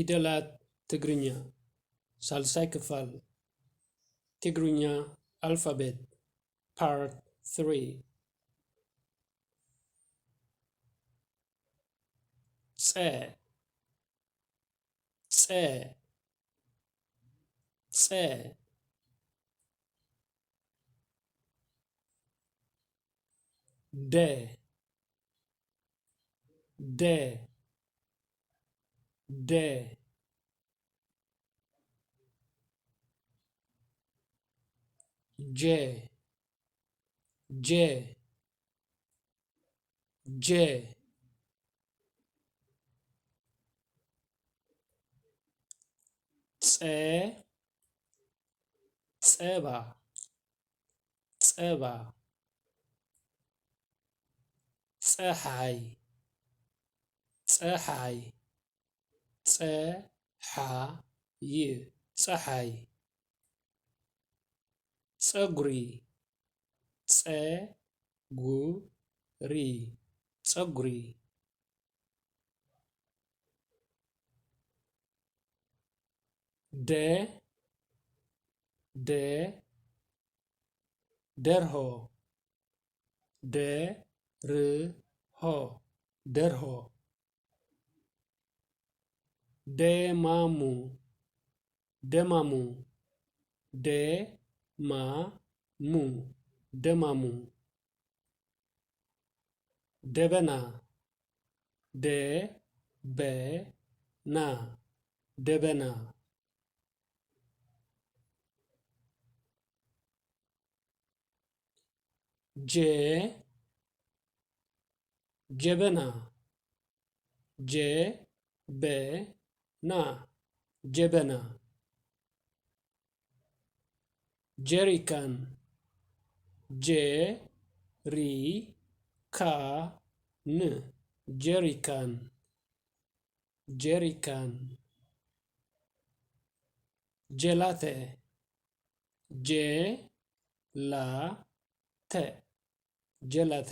ፊደላት ትግርኛ ሳልሳይ ክፋል፣ ትግርኛ ኣልፋቤት፣ ፓርት ትሪ። ጸ፣ ጸ፣ ጸ። ደ፣ ደ፣ ደ። ጀ፣ ጀ፣ ጀ። ጸ፣ ጸባ፣ ጸባ። ጸሓይ፣ ጸሓይ፣ ጸሓይ፣ ጸሓይ። ጸጉሪ፣ ጸጉሪ፣ ጸጉሪ። ደ፣ ደ፣ ደርሆ፣ ደርሆ፣ ደርሆ። ደማሙ፣ ደማሙ፣ ደማሙ፣ ደማሙ። ደበና፣ ደበና፣ ደበና። ጀ፣ ጀበና፣ ጀበና፣ ጀበና። ጀሪካን፣ ጀሪካን፣ ጀሪካን፣ ጀሪካን። ጀላተ፣ ጀላተ፣ ጀላተ።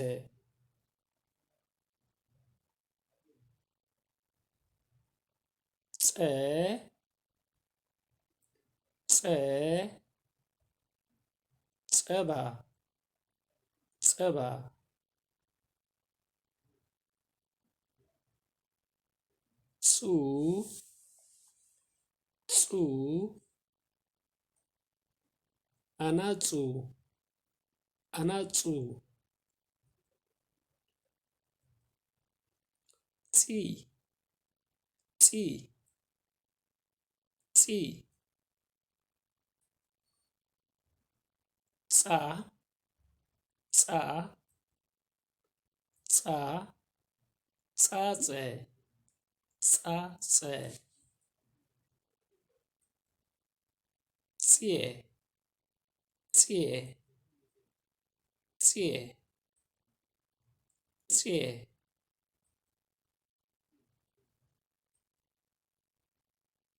ጸ፣ ጸ፣ ጸባ፣ ጸባ። ጹ፣ ጹ፣ ኣናጹ፣ ኣናጹ። ጺ፣ ጺ፣ ጺ። ጻ፣ ጻ፣ ጻ፣ ጻጸ፣ ጻጸ። ጽየ፣ ጽየ፣ ጽየ፣ ጽየ።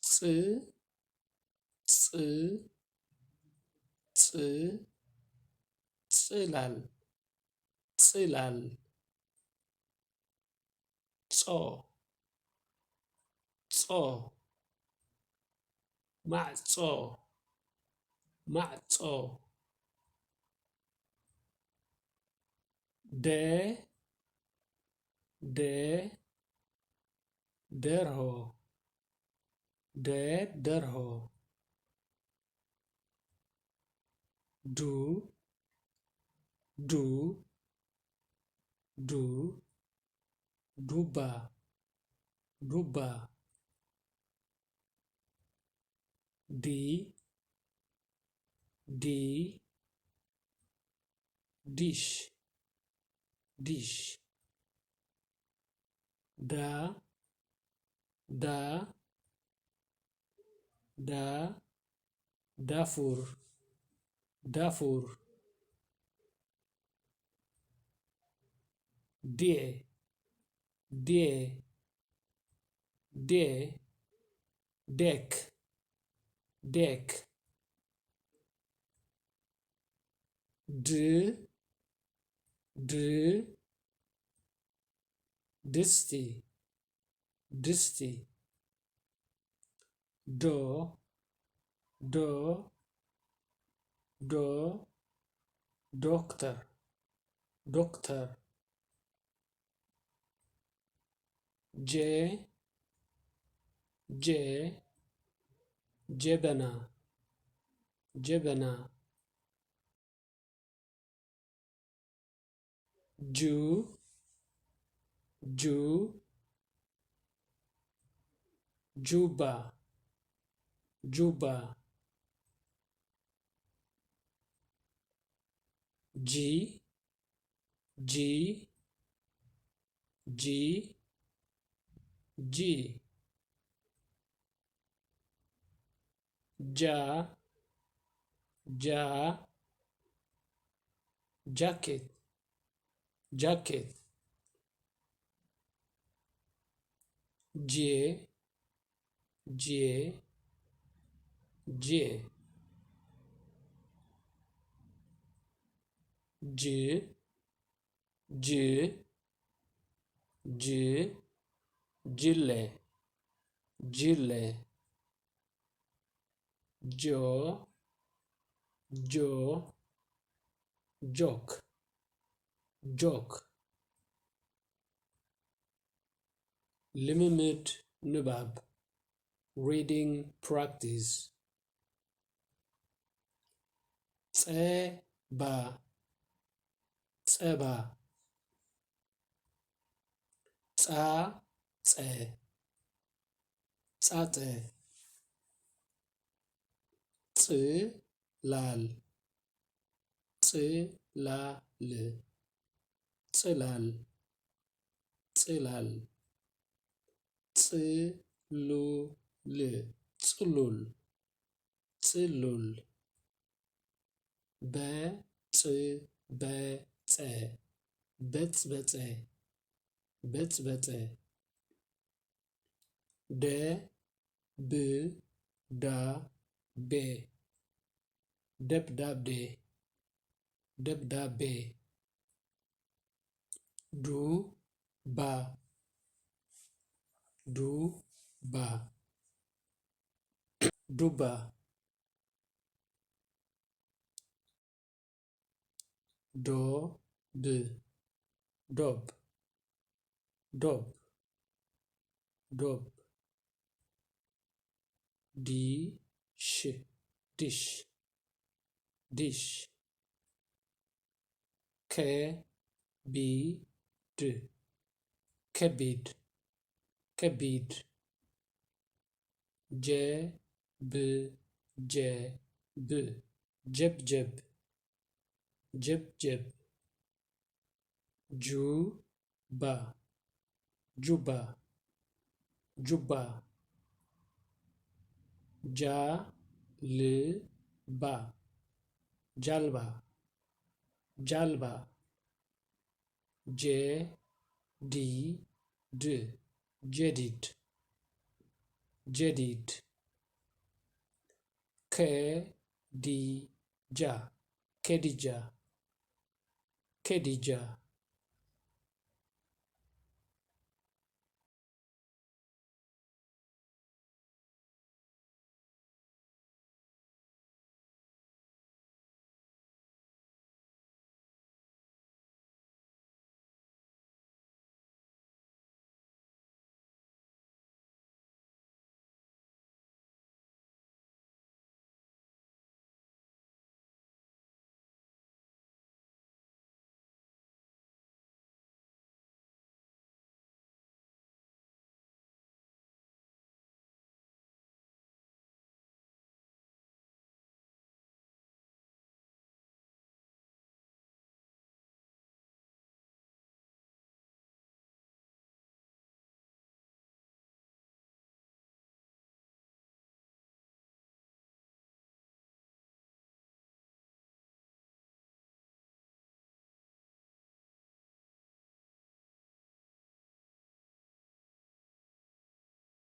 ጽ፣ ጽ፣ ጽ፣ ጽላል፣ ጽላል። ጾ፣ ጾ፣ ማዕጾ፣ ማዕጾ። ደ፣ ደ፣ ደርሆ፣ ደ፣ ደርሆ። ዱ፣ ዱ፣ ዱ፣ ዱባ፣ ዱባ። ዲ፣ ዲ፣ ዲሽ፣ ዲሽ። ዳ፣ ዳ፣ ዳ፣ ዳፉር፣ ዳፉር። ዴ፣ ዴ፣ ዴ፣ ዴክ፣ ዴክ። ድ፣ ድ፣ ድስቲ፣ ድስቲ። ዶ ዶ ዶ ዶክተር ዶክተር። ጀ ጀ ጀበና ጀበና። ጁ ጁ ጁባ ጁባ። ጂ ጂ ጂ ጂ። ጃ ጃ ጃኬት ጃኬት። ጄ ጄ ጄ። ጅ ጅ ጅ ጅለ ጅለ። ጆ ጆ ጆክ ጆክ። ልምምድ ንባብ፣ reading practice። ጸባ ጸባ። ጻጸ ጻጸ። ጽላል ጽላል ጽላል ጽላል። ጽሉል ጽሉል ጽሉል። በጽበጸ በጽበጸ በጽበጸ። ደብዳቤ ደብዳቤ ደብዳቤ። ዱባ ዱባ ዱባ። ዶብ ዶብ ዶብ ዶብ። ዲሽ ዲሽ ዲሽ። ከቢድ ከቢድ ከቢድ። ጀብጀብ ጀብጀብ ጀብጀብ። ጁባ ጁባ ጁባ። ጃልባ ጃልባ ጃልባ። ጀዲድ ጀዲድ ጀዲድ። ከዲጃ ከዲጃ ከዲጃ።